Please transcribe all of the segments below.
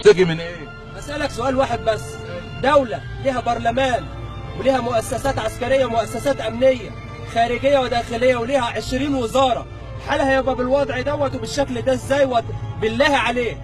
بتشتكي من ايه؟ اسالك سؤال واحد بس، دولة ليها برلمان وليها مؤسسات عسكرية ومؤسسات امنية خارجية وداخليه وليها 20 وزارة، حالها يبقى بالوضع دوت وبالشكل ده ازاي؟ بالله عليك،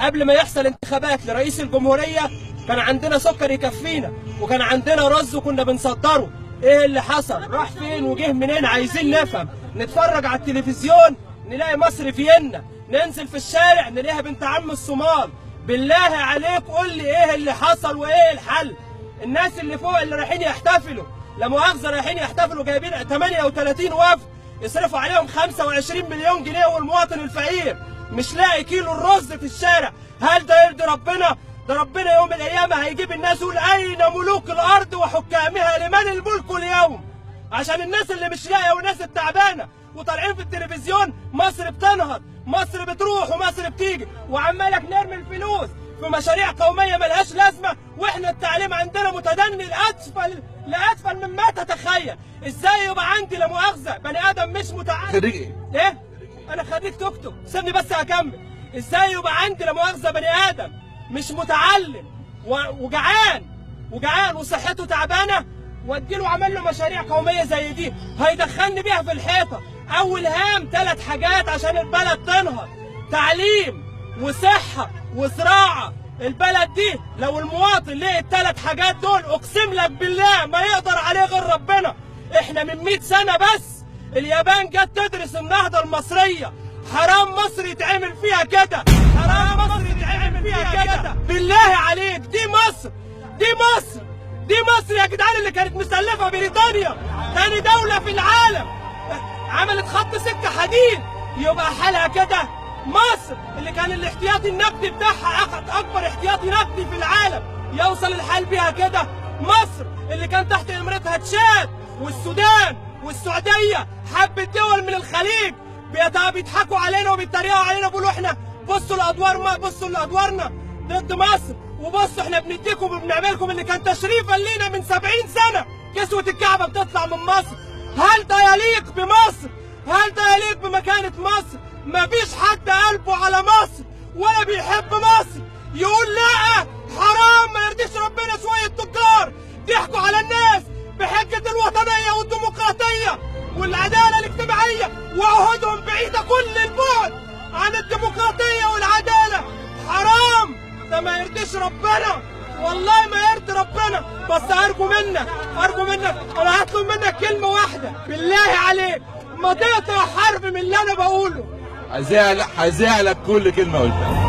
قبل ما يحصل انتخابات لرئيس الجمهورية كان عندنا سكر يكفينا وكان عندنا رز وكنا بنصدره. ايه اللي حصل؟ راح فين وجه منين؟ عايزين نفهم. نتفرج على التلفزيون نلاقي مصر فيينا، ننزل في الشارع نلاقيها بنت عم الصومال. بالله عليك قول لي ايه اللي حصل وايه الحل؟ الناس اللي فوق اللي رايحين يحتفلوا، لا مؤاخذة رايحين يحتفلوا جايبين 38 وفد يصرفوا عليهم 25 مليون جنيه، والمواطن الفقير مش لاقي كيلو الرز في الشارع. هل ده يرضي ربنا؟ ده ربنا يوم القيامة هيجيب الناس يقول أين ملوك الأرض وحكامها لمن الملك اليوم؟ عشان الناس اللي مش لاقية والناس التعبانة وطالعين في التلفزيون مصر بتنهض، مصر بتروح ومصر بتيجي، وعمالك نرمي الفلوس في مشاريع قومية ملهاش لازمة، واحنا التعليم عندنا متدني لأسفل لأسفل مما تتخيل. ازاي يبقى عندي لا مؤاخذة بني آدم مش متعلم؟ خريج ايه؟ ايه؟ أنا خريج توك توك، سيبني بس أكمل. ازاي يبقى عندي لا مؤاخذة بني آدم مش متعلم وجعان وجعان وصحته تعبانة واديله عمل له مشاريع قومية زي دي هيدخلني بيها في الحيطة؟ اول هام 3 حاجات عشان البلد تنهض: تعليم وصحة وزراعه. البلد دي لو المواطن لقى ال3 حاجات دول اقسم لك بالله ما يقدر عليه غير ربنا. احنا من 100 سنة بس اليابان جت تدرس النهضة المصرية. حرام مصر يتعمل فيها كده، حرام مصر يتعمل فيها كده. بالله عليك دي مصر، دي مصر، دي مصر يا جدعان اللي كانت مسلفه بريطانيا، ثاني دولة في العالم عملت خط سكة حديد، يبقى حالها كده؟ مصر اللي كان الاحتياطي النقدي بتاعها اكبر احتياطي نقدي في العالم، يوصل الحال بيها كده؟ مصر اللي كان تحت امرتها تشاد والسودان والسعودية، حبه دول من الخليج بيضحكوا علينا وبيتريقوا علينا وبيقولوا احنا بصوا لادوار، بصوا لادوارنا ضد مصر، وبصوا احنا بنديكم وبنعملكم اللي كان تشريفا لينا من 70 سنة. كسوه الكعبة بتطلع من مصر. هل ده يليق بمصر؟ هل ده يليق بمكانه مصر؟ مفيش حد قلبه على مصر ولا بيحب مصر يقول لا حرام ما يرضيش ربنا. شوية تجار ضحكوا على الناس بحجة الوطنية والديمقراطية والعدالة الاجتماعية، وعهودهم بعيدة كل البعد عن الديمقراطية والعدالة. حرام ده ما يرضيش ربنا، والله ما يرضي ربنا. بس ارجو منك، ارجو منك، انا هطلب منك كلمة واحدة بالله عليك، ما تقطع حرف من اللي انا بقوله. هزعلك كل كلمة قلتها.